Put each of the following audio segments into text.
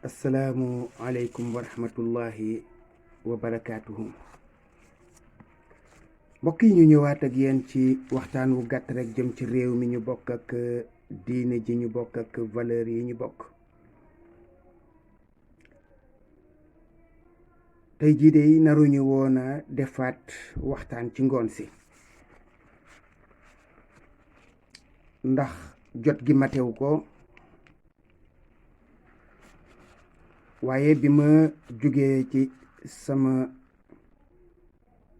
assalaamu aleykum wa rahmatullahi wa barakaatuhu. mbokk yi ñu ñëwaat ak yéen ci waxtaan wu gàtt rek jëm ci réew mi ñu bokk ak diine ji ñu bokk ak valeur yi ñu bokk. tey jii de naruñu woon a defaat waxtaan ci ngoon si ndax jot gi matew ko, waaye bi ma jógee ci sama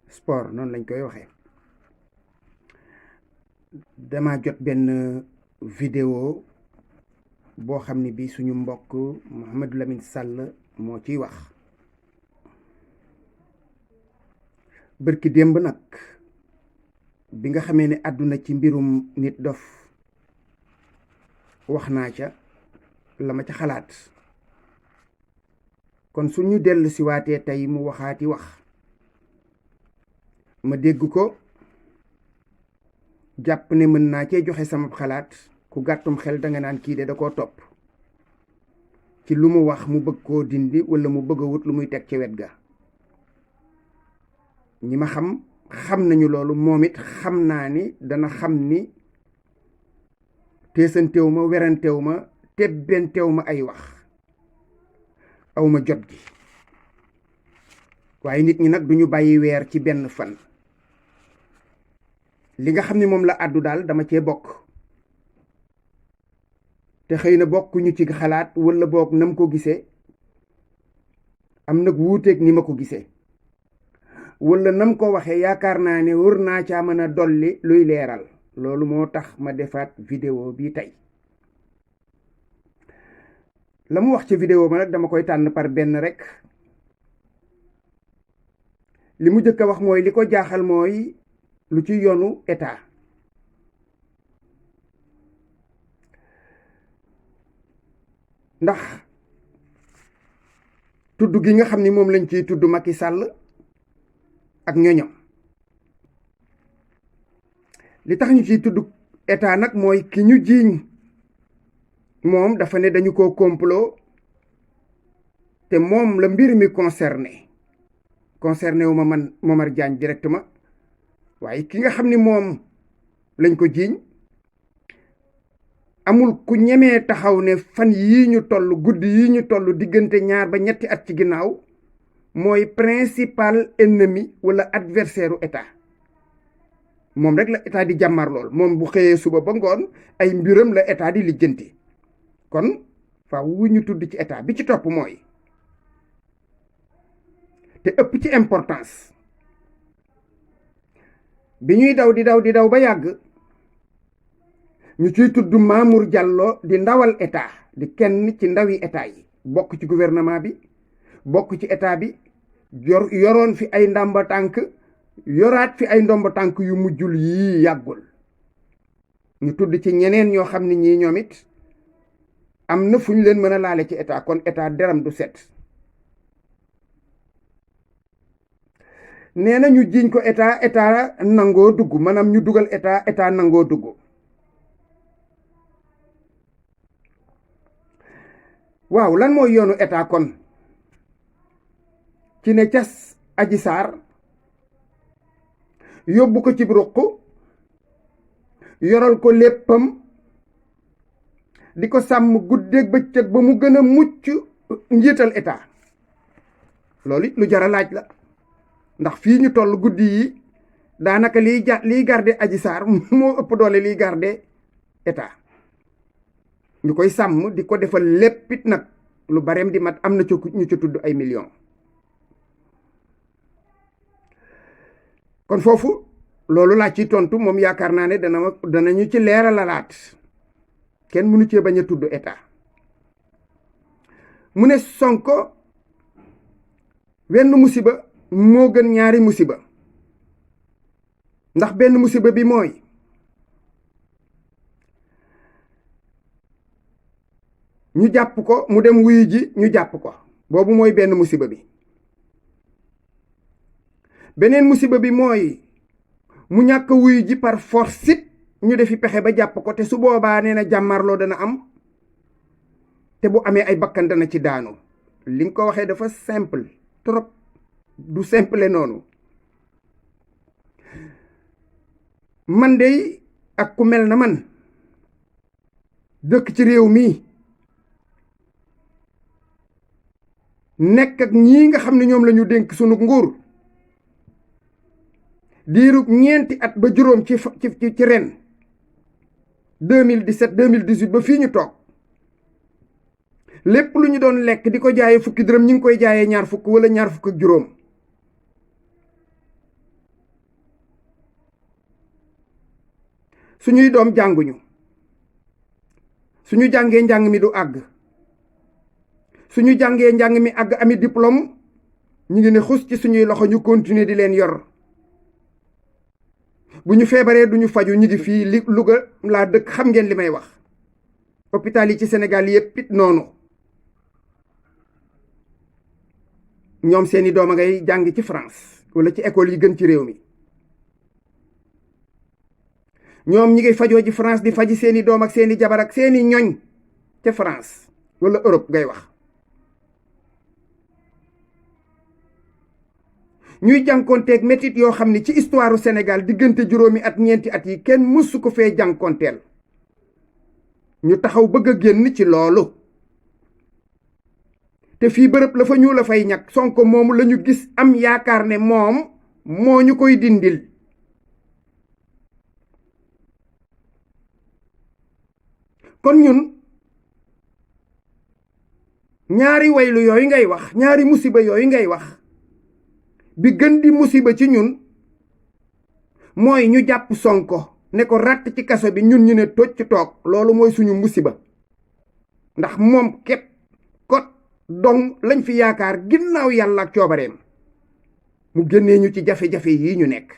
sport noonu lañ koy waxee, dama jot benn vidéo boo xam ne bi suñu mbokk Mouhamadou Lamine Sall moo ciy wax. bërki démb nag bi nga xamee ne àdduna ci mbirum nit dof wax naa ca la ma ca xalaat, kon suñu dellu si waatee tey mu waxaati wax ma dégg ko jàpp ne mën naa cee joxe sama xalaat. ku gàttum xel danga naan kii de da koo topp ci lu mu wax mu bëgg koo dindi walla mu bëgg a wut lu muy teg ci wet ga. ñi ma xam nañu loolu, moom it xam naa ni dana xam ni teesantew ma, werantew ma, tebbentew ma ay wax, awma jot gi. waaye nit ñi nag duñu bàyyi weer ci benn fan. li nga xam ni moom la àddu daal dama cee bokk, te xëy na bokkuñu ci xalaat walla boog nam ko gisee am nag wuuteeg ni ma ko gisee, walla nam ko waxee yaakaar naa ne wër naa caa mën a dolli luy leeral. loolu moo tax ma defaat vidéo bi tey. la mu wax ci vidéo ma nag dama koy tànn par benn rekk. li mu jëkk a wax mooy li ko jaaxal mooy lu ci yoonu état. ndax tudd gi nga xam ni moom lañ ciy tudd Macky Sall ak ñoñam, li tax ñu ciy tudd état nag mooy ki ñu jiiñ moom dafa ne dañu ko complot, te moom la mbir mi concerné wu ma man Momar Diagne directement, waaye ki nga xam ni moom lañ ko jiiñ amul ku ñemee taxaw ne fan yii ñu toll, guddi yii ñu toll, diggante 2 ba 3 at ci ginnaaw mooy principal ennemi wala adversaire u état. moom rek la état di jàmmar lool. moom bu xëyee suba ba ngoon ay mbiram la état di lijjanti. kon faaw wu ñu tudd ci état bi ci topp mooy te ëpp ci importance, bi ñuy daw ba yàgg ñu ciy tudd Mamour Diallo di ndawal état, di kenn ci ndawi état yi, bokk ci gouvernement bi, bokk ci état bi, yoroon fi ay ndàmba tànk, yoraat fi ay ndomba tànk yu mujjul yii yàggul. ñu tudd ci ñeneen ñoo xam ne ñii ñoom it am na fu ñu leen mën a laale ci état, kon état deram du set. nee na ñu jiiñ ko état nangoo dugg, maanaam ñu dugal état nangoo dugg. waaw lan mooy yoonu état kon ci ne cas Adji Sarr yóbbu ko ci ruq, yoral ko léppam, di ko sàmm guddeeg bëccëg ba mu gën a mucc njiital état. loolu it lu jar a laaj la, ndax fii ñu toll guddi yi daanaka liy garde Adji Sarr moo ëpp doole liy garde état. ñu koy sàmm di ko defal léppit nag lu bareem di mat, am na ci ñu ci tudd ay millions. kon foofu loolu laa ciy tontu. moom yaakaar naa ne danañu ci leeralalaat. kenn mënu cee bañ a tudd état. mu ne Sonko wenn musiba moo gën 2 musiba. ndax benn musiba bi mooy ñu jàpp ko mu dem wuyu ji, ñu jàpp ko, boobu mooy benn musiba bi. beneen musiba bi mooy mu ñàkk wuyu ji par force it ñu defi pexe ba jàpp ko, te su boobaa nee na jàmmarloo dana am. te bu amee ay bakkan dana ci daanu. li nga ko waxee dafa simple trop, du simple noonu. man de ak ku mel na man dëkk ci réew mi nekk ak ñii nga xam ne ñoom la ñu dénk sunu nguur diirub ñeenti at ba juróom ci ren 2017 2018 ba fii ñu toog lépp lu ñu doon lekk di ko jaayee fukki dërëm ñi ngi koy jaayee ñaar fukk wala ñaar fukk ak juróom. suñuy doom jànguñu, suñu jàngee njàng mi du àgg, suñu jàngee njàng mi àgg ami diplôme ñu ngi ne xus ci suñuy loxo ñu continuer di leen yor. bu ñu feebaree duñu faju ñu ngi fii li Louga laa dëkk, xam ngeen li may wax. hôpital yi ci Sénégal yépp it noonu. ñoom seeni doom a ngay jàng ci France wala ci école yi gën ci réew mi. ñoom ñi ngi fajoo ci France di faji seeni doom ak seeni jabar ak seeni ñoñ ca France wala Europe ngay wax. ñuy jànkonteeg métit yoo xam ne ci histoire Sénégal diggante juróomi at ñeenti at yi kenn mësu ko fee jànkonteel. ñu taxaw bëgg a génn ci loolu. te fii bërëb la fa ñu la fay ñàkk Sonko moomu la ñu gis am yaakaar ne moom moo ñu koy dindil. kon ñun ñaari waylu yooyu ngay wax, ñaari musiba yooyu ngay wax, bi gën di musiba ci ñun mooy ñu jàpp Sonko ne ko ràtt ci kaso bi ñun ñu ne toj ci toog. loolu mooy suñu musiba ndax moom képp kot dong lañ fi yaakaar ginnaaw yàlla ak coobareem mu génnee ñu ci jafe-jafe yi ñu nekk.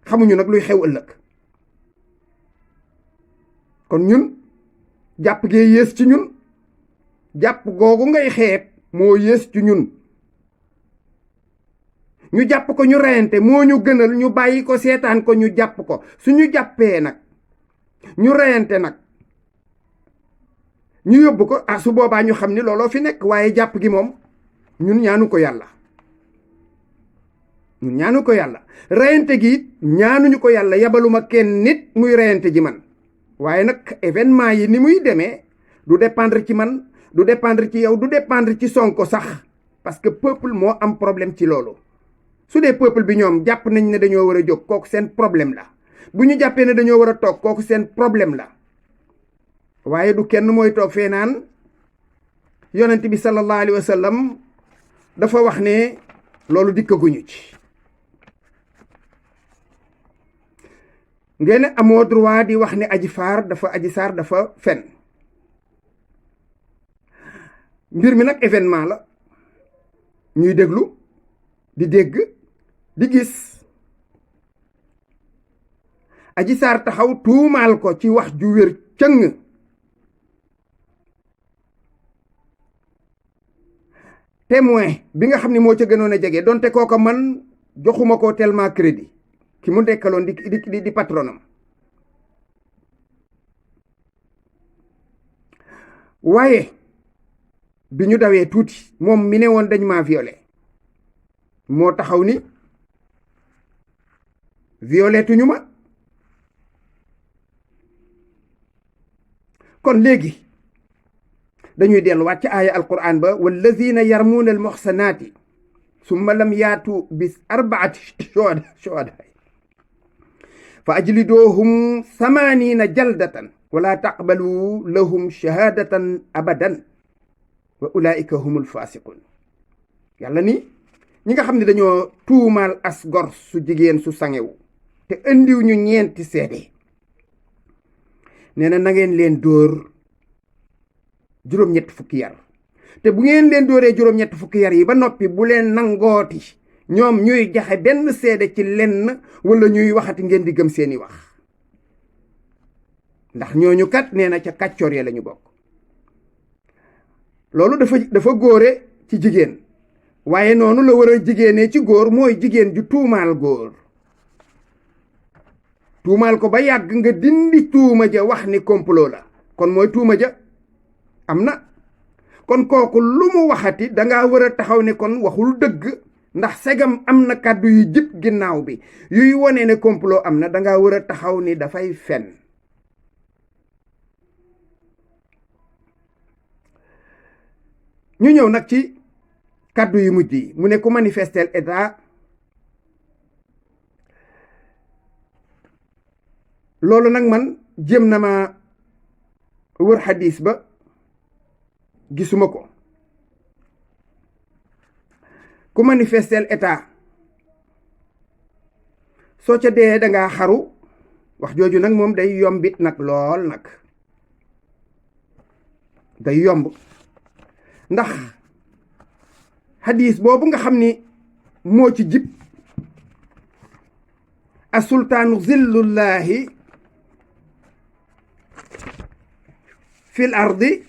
xamuñu nag luy xew ëllëg. kon ñun jàpp gee yées ci ñun, jàpp googu ngay xeeb moo yées ci ñun. ñu jàpp ko ñu reyante moo ñu gënal ñu bàyyi ko seetaan ko ñu jàpp ko. suñu jàppee nag ñu reyante nag ñu yóbbu ko su boobaa ñu xam ni looloo fi nekk. waaye jàpp gi moom ñun ñaanu ko yàlla, ñun ñaanu ko yàlla. reyante gi ñaanuñu ko yàlla. yabaluma kenn nit muy reyante ji man. waaye nag événement yi ni muy demee du dépendre ci man, du dépendre ci yow, du dépendre ci Sonko sax, parce que peuple moo am problème ci loolu. su dee peuple bi ñoom jàpp nañ ne dañoo war a jóg, kooku seen problème la. bu ñu jàppee ne dañoo war a toog, kooku seen problème la. waaye du kenn mooy toog fee naan yonent bi sallallahu alayhi wa sallam dafa wax ne loolu dikkaguñu ci. ngeen amoo droit di wax ne Adji Sarr dafa fen. mbir mi nag événement la ñuy déglu di dégg di gis. Adji Sarr taxaw tuumaal ko ci wax ju wér cëng. témoin bi nga xam ne moo ca gënoon a jege donte kooka man joxuma ko tellement crédit, ki mu dekkaloon di patronam. waaye bi ñu dawee tuuti moom mi ne woon dañ maa violé moo taxaw ni violé tuñu ma. kon léegi dañuy delluwaat ci aaya alquran ba wallazina yarmuuna almuxsanaati summa lam yaatu bis arbaati shuhada fa ajliduhum 80 jaldatan wala taqbalu lahum shahadatan abadan wa ulaika humul fasiqun. yàlla ni ñi nga xam ne dañoo tuumaal as gor su jigéen su sangewu te indiw ñu ñeenti seede, nee na ngeen leen dóor juróom-ñett fukki yar. te bu ngeen leen dóoree juróom-ñett fukki yar yi ba noppi bu leen nangooti ñoom ñuy jaxe benn seede ci lenn wala ñuy waxati ngeen di gëm seeni wax, ndax ñooñu kat nee na ca kàccoor ya lañu bokk. loolu dafa góore ci jigéen, waaye noonu la war a jigéenee ci góor. mooy jigéen ju tuumaal góor, tuumaal ko ba yàgg nga dindi tuuma ja wax ni complot la, kon mooy tuuma ja am na kon kooku lu mu waxati danga war a taxaw ne kon waxul dëgg, ndax segam am na kàddu yu jib ginnaaw bi yuy wone ne complot am na, danga war a taxaw ni dafay fen. ñu ñëw nag ci kàddu yu mujj yi. mu ne ku manifester état, loolu nag man jéem na ma wër xadis ba gisuma ko. ku manifester état soo ca dee dangaa xaru, wax jooju nag moom day yombit nag lool nag day yomb, ndax xadis boobu nga xam ni moo ci jib asultaanu zillullahi fil ardi,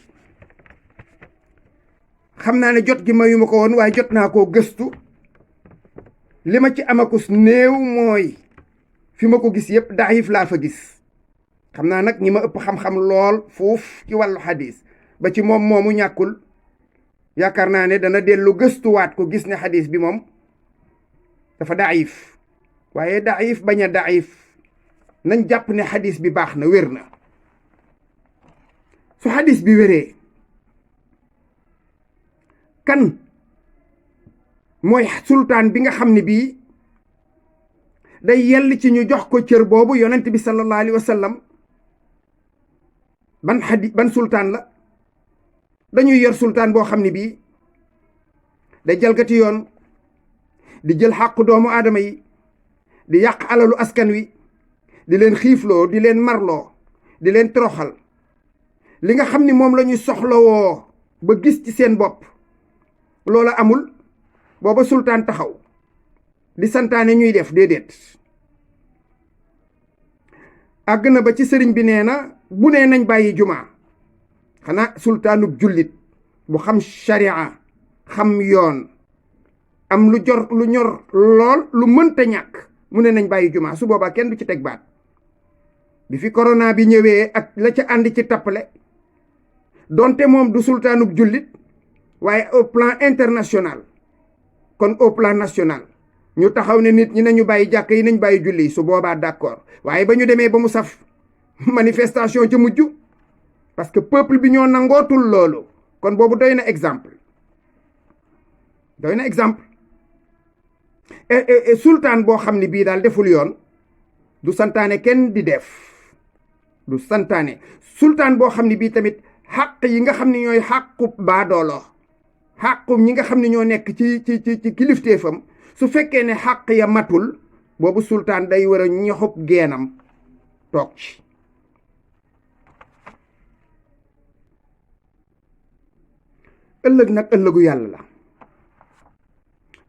xam naa ne jot gi mayuma ko woon waaye jot naa koo gëstu. li ma ci amakus néew mooy fi ma ko gis yépp daif laa fa gis. xam naa nag ñi ma ëpp xam-xam lool foofu ci wàllu xadis ba ci moom moomu ñàkkul, yaakaar naa ne dana dellu gëstuwaat ko gis ne xadis bi moom dafa daif. waaye daif bañ a daif, nañ jàpp ne xadis bi baax na, wér na. su xadis bi wéree, kan mooy sultaan bi nga xam ne bii day yell ci ñu jox ko cër boobu yonent bi sallallahu alayhi wa sallam? ban sultaan la? dañuy yor sultaan boo xam ne bii day jalgati yoon, di jël xàqu doomu aadama yi, di yàq alalu askan wi, di leen xiifloo, di leen marloo, di leen toroxal. li nga xam ni moom la ñuy soxlawoo ba gis ci seen bopp loola amul. booba sultaan taxaw di santaane ñuy def déedéet. àgg na ba ci sëriñ bi nee na bu nee nañ bàyyi jumaa, xanaa sultaanub jullit bu xam sharia, xam yoon, am lu ñor lool, lu mënta ñàkk, mu ne nañ bàyyi jumaa, su boobaa kenn du ci teg baat. bi fi corona bi ñëwee ak la ca ànd ci tappale, donte moom du sultaanub jullit, waaye au plan international, kon au plan national ñu taxaw ne nit ñi nañu bàyyi jàkk yi, nañ bàyyi julli, su boobaa d'accord. waaye ba ñu demee ba mu saf, manifestation ca mujj, parce que peuple bi ñoo nangootul loolu. kon boobu doy na exemple, doy na exemple. et sultaan boo xam ne bii daal deful yoon, du santaane kenn di def, du santaane. sultaan boo xam ne bii tamit xàq yi nga xam ne ñooy xàqu baadoolo, xàqu ñi nga xam ne ñoo nekk ci kilifteefam, su fekkee ne xàq ya matul, boobu sultaan day war a ñoxub geenam toog ci. ëllëg nag ëllëgu yàlla la.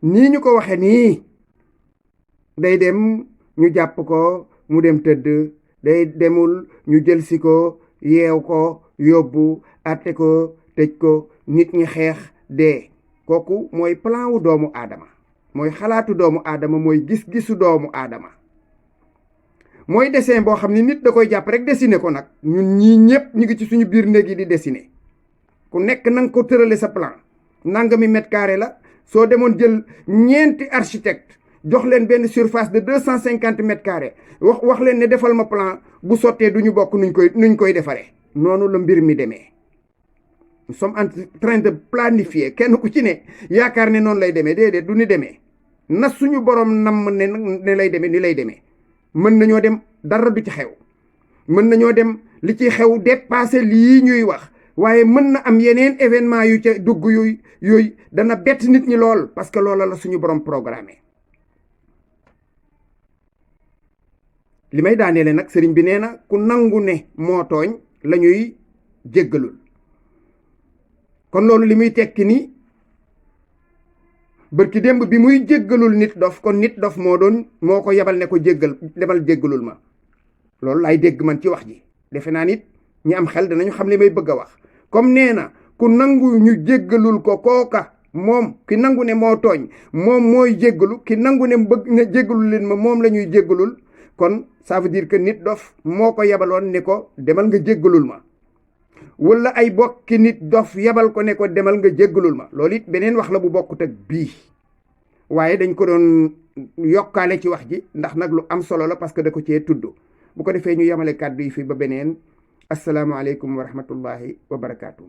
nii ñu ko waxe nii, day dem ñu jàpp ko mu dem tëdd, day demul ñu jëlsi ko, yeew ko, yóbbu, àtte ko, tëj ko, nit ñi xeex, dee. kooku mooy plan wu doomu aadama, mooy xalaatu doomu aadama, mooy gis-gisu doomu aadama, mooy dessin boo xam ne nit da koy jàpp rek dessiner ko. nag ñun ñii ñëpp ñu ngi ci suñu biir néeg yi di dessiner, ku nekk nanga ko tërale sa plan. nangami mètre carré la, soo demoon jël ñeenti architecte jox leen benn surface de 250 mètres carrés, wax leen ne defal ma plan, bu sottee du ñu bokk nuñ koy defaree. noonu la mbir mi demee. nous sommes en train de planifier, kenn ku ci ne yaakaar ne noonu lay demee, déedéet du ni demee. na suñu borom nam ne lay demee ni lay demee. mën nañoo dem dara du ci xew, mën nañoo dem li ci xew dépassé lii ñuy wax, waaye mën na am yeneen événement yu ca dugg yooyu dana bett nit ñi lool, parce que loola la suñu borom programmé. li may daaneele nag sëriñ bi nee na ku nangu ne moo tooñ la ñuy jéggalul. kon loolu li muy tekki ni bërki démb bi muy jéggalul nit dof, kon nit dof moo ko yebal ne ko demal jéggalul ma. loolu laay dégg man ci wax ji. defe naa nit ñi am xel danañu xam li may bëgg a wax. comme nee na ku nangu ñu jéggalul ko, kooka moom ki nangu ne moo tooñ moom mooy jéggalu, ki nangu ne bëgg ne jéggalul leen ma moom la ñuy jéggalul. kon ça veut dire que nit dof moo ko yebaloon ne ko demal nga jéggalul ma. wala ay bokki nit dof yabal ko ne ko demal nga jéggalul ma loolu it beneen wax la bu bokkut ak bii waaye dañ ko doon yokkaale ci wax ji ndax nag lu am solo la parce que da ko cee tudd bu ko defee ñu yemale kàddu yi fi ba beneen asalaamaaleykum wa rahmatullahi wa barakaatu.